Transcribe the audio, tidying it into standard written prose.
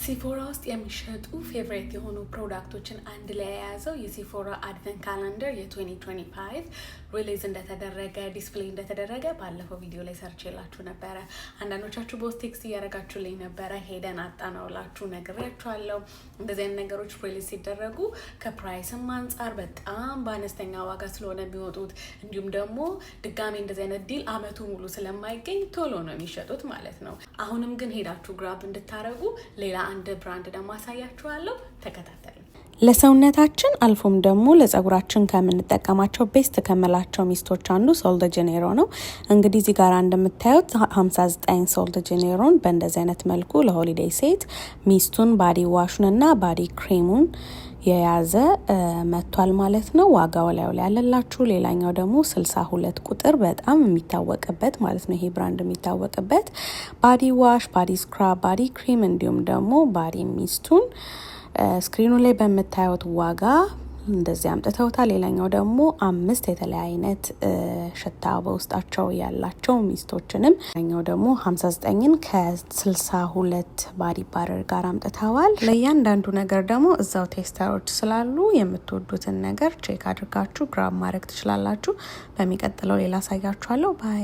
Sephora ውስጥ የሚሸጡ favorite የሆኑ product ኦችን አንድ ላይ የያዘው የ Sephora advent calendar የ2025 release እንደተደረገ፣ display እንደተደረገ ባለፈው ቪዲዮ ላይ ሰርቼላችሁ ነበረ። አንዳንዶቻችሁ በውስጥ text እያደረጋችሁልኝ ነበረ። ሄደን አጣነውላችሁ ነግሬያችኋለሁ። እንደዚህ አይነት ነገሮች release ሲደረጉ ከ price ም አንጻር በጣም በአነስተኛ ዋጋ ስለሆነ የሚወጡት፣ እንዲሁም ደግሞ ድጋሜ እንደዚህ አይነት deal አመቱ ሙሉ ስለማይገኝ ቶሎ ነው የሚሸጡት ማለት ነው። አሁንም ግን ሄዳችሁ grab እንድታረጉ ሌላ አንድ brand ደግሞ አሳያችኋለሁ። ተከታተሉ። ለሰውነታችን አልፎም ደግሞ ለጸጉራችን ከምንጠቀማቸው best ከምላቸው mist ኦች አንዱ Sol de Janeiro ነው። እንግዲህ እዚህ ጋር እንደምታዩት 59 Sol de Janeiro ን በእንደዚህ አይነት መልኩ ለ holiday set mist ኡን፣ body wash ኡን እና body cream ኡን የያዘ መጥቷል ማለት ነው። ዋጋው ላዩ ላይ ያለላችሁ። ሌላኛው ደግሞ 62 ቁጥር በጣም የሚታወቅበት ማለት ነው። ይሄ brand የሚታወቅበት body wash፣ body scrub፣ body cream እንዲሁም ደግሞ body mist ኡን screen ኑ ላይ በምታዩት ዋጋ እንደዚህ አምጥተውታል። ሌላኛው ደግሞ አምስት የተለያየ አይነት ሽታ በውስጣቸው ያላቸው mist ኦችንም፣ ሌላኛው ደግሞ 59ን ከ62 body butter ጋር አምጥተዋል። ለእያንዳንዱ ነገር ደግሞ እዛው tester ኦች ስላሉ የምትወዱትን ነገር check አድርጋችሁ grab ማድረግ ትችላላችሁ። በሚቀጥለው ሌላ አሳያችኋለሁ። Bye.